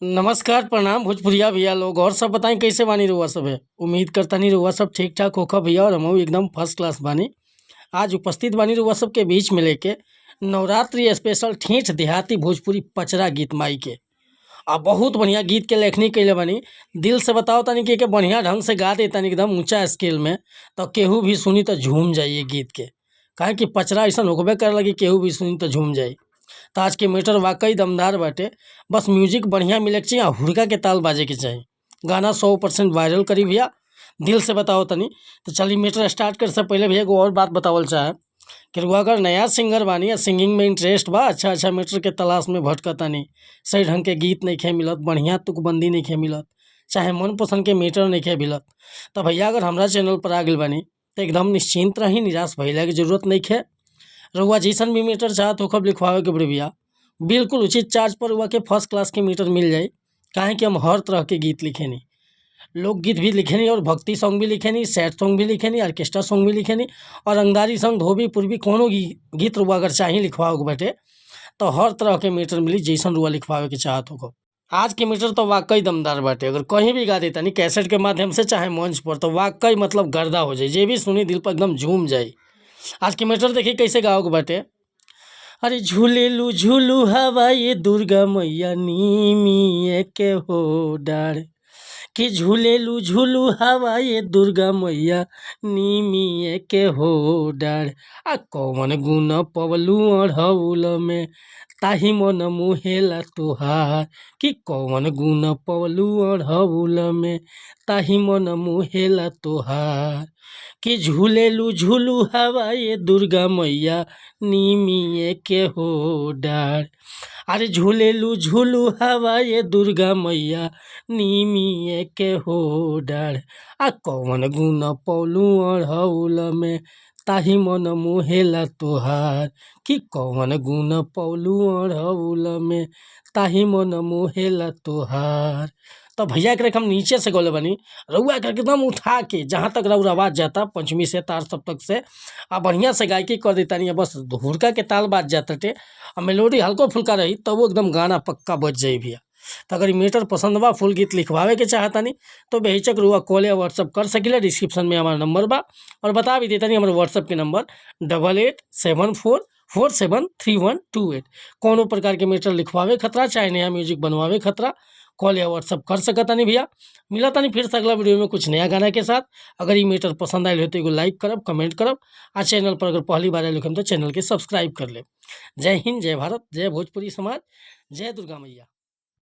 नमस्कार, प्रणाम भोजपुरिया भैया लोग। और सब बताई कैसे बानी रउआ सब है। उम्मीद करतानी रउआ सब ठीक ठाक होखा भैया और हमहू एकदम फर्स्ट क्लास बानी। आज उपस्थित बानी रउआ सबके बीच में लेके नवरात्रि स्पेशल ठेठ देहाती भोजपुरी पचरा गीत माई के। आ बहुत बढ़िया गीत के लेखनी कइले बानी। दिल से बताओ तानी कि एके बढ़िया ढंग से गा देतानी एकदम ऊंचा स्केल में, तो केहू भी सुनी तो झूम जाई ये गीत के। काहे कि पचरा अइसन होखबे करेला कि केहू भी सुनी तो झूम जाई। तो आज के मैटर वाकई दमदार बाटे। बस म्यूजिक बढ़िया मिले के चाहिए आ हुड़का के ताल बाजे के चाही। गाना 100% वायरल करी भैया, दिल से बताओ तनी। तो चलिए मैटर स्टार्ट करे से पहले भैया एगो और बात बतावल चाहे कि रउआ अगर नया सिंगर बानी या सिंगिंग में इंटरेस्ट बा, अच्छा अच्छा मैटर के तलाश में भटकतानी, सही ढंग के गीत नइखे मिलत, बढ़िया तुकबंदी नइखे मिलत, चाहे मनपसंद के मैटर नइखे मिलत, तो भैया अगर हमरा चैनल पर आ गइल बानी तो एकदम निश्चिंत रही, निराश भइला के जरूरत नइखे। रउआ जैसन भी मीटर चाहत होखब लिखवावे के बड़े भैया, बिल्कुल उचित चार्ज पर रउआ के फर्स्ट क्लास के मीटर मिल जाई। काहे कि हम हर तरह के गीत लिखेनी, लोकगीत भी लिखेनी और भक्ति सॉन्ग भी लिखेनी, सैड सॉन्ग भी लिखेनी, ऑर्केस्ट्रा सॉन्ग भी लिखेनी और रंगदारी सॉन्ग, धोबी पूर्वी कोनो गीत रउआ अगर चाही लिखवावे के बाटे तो हर तरह के मीटर मिली जैसन रउआ लिखवावे के चाहत होखब। आज के मीटर तो वाकई दमदार बाटे। अगर कहीं भी गा देतानी कैसेट के माध्यम से चाहे मंच पर, तो वाकई मतलब गर्दा हो जाई, जे भी सुनी दिल पर एकदम झूम जाई। आज के मैटर देखी कैसे गाओ के बाटे। अरे झूलेलू झूलू हवा ये दुर्गा मैया नीमिए के हो डार, कि झूलेलू झूलू हवा ये दुर्गा मैया नीमिए के हो डार, आ कौन गुण पवलू अढ़ौल में ताही मन मुहेला तोहार, कि कौन गुण पवलू अढ़ौल में ताही मन मुहेला तोहार, कि झूलेलू झूलू हवा ये दुर्गा मैया नीमिए के हो डार, अरे झूलेलू झूलू हवा ये दुर्गा मैया नीमिए के हो डार, आ कौन गुण पौलू अढ़ौल में ताही मन मुहेला तोहार, कि कौन गुण पौलू अढ़ौल में ताही मन मुहेला तोहार। तो भैया के हम नीचे से गौले बनी, रउआ के एकदम उठा के जहाँ तक रउर आवाज़ जाता पंचमी से तार सप्तक से आ बढ़िया से गायकी कर देतानी। बस हुड़का के ताल बाज जाताटे आ मेलोडी हल्को फुल्का रही तब वो एकदम गाना पक्का बज जाई भैया। तो अगर मैटर पसंद बा, फुल गीत लिखवावे के चाहतानी तो बेहिचक रुआ कॉल या व्हाट्सअप कर सकिला। डिस्क्रिप्शन में हमारा नंबर बा और बता भी देतानी हमारे व्हाट्सअप के नंबर 8874473128। कोनो प्रकार के मैटर लिखवावे खतरा चाहे नया म्यूजिक बनवावे खतरा कॉल या व्हाट्सअप कर सकतानी भैया। मिलतानी फिर से अगला वीडियो में कुछ नया गाना के साथ। अगर ये मैटर पसंद आयल हो तो एगो लाइक करब, कमेंट करब आ चैनल पर अगर पहली बार आयल हो तो चैनल के सब्सक्राइब कर लेब। जय हिंद, जय भारत, जय भोजपुरी समाज, जय दुर्गा मैया।